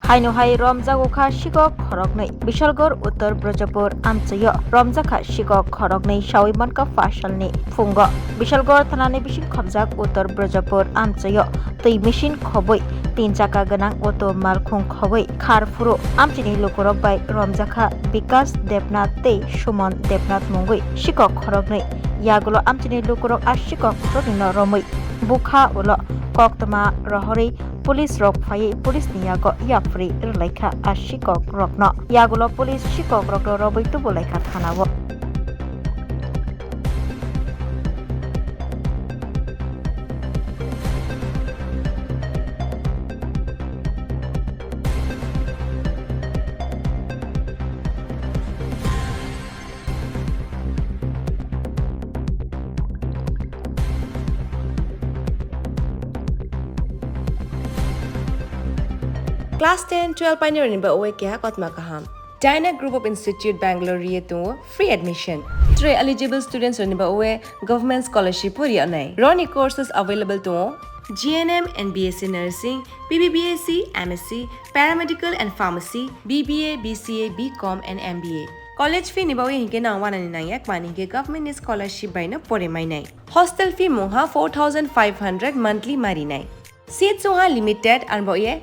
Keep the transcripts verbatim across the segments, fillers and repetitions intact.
Haino hai romjago kha sikok khoroknwi. Bishalgarh Uttor Brajapur amchaio romjakha sikok khoroknwi sawi mankha phasalni phungo. Bishalgarh thanani bising khobjak Uttor Brajapur amchaio twi machine khobwi tin chaka gwnang auto malkhung khobwi khar phuru amchini lukurok bai romjakha Bikas Debnath tei Suman Debnath mungwi sikok khoroknwi. Yagulo amchini lukurok a sikok khoroknwino romwi bukha ulo koktwma rohorwi police rok phaiwi police ni yago yapri rwlaikha a sikok rokno. Yagulo police sikok rokno romwi tubulaikha thanao. Class ten, twelve painirokni bagwi keha kotma kaham. Dyna Group of Institute Bangalore ri tongo free admission. Tei eligible students rokni bagwi government scholarship bo ri nai. Roni courses available tongo G N M and B S C Nursing, B B B S C, M S C, Paramedical and Pharmacy, B B A, B C A, B Com and M B A. College fee ni bagwi hinkhe nang wanani nangya, mani hinkhe government ni scholarship bai no pore mainai. Hostel fee mungha four thousand five hundred monthly marinai. Seats wngha limited, arbo ye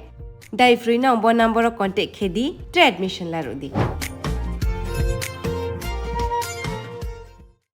dai free no bo number o contact khe di, tei admission la rw di.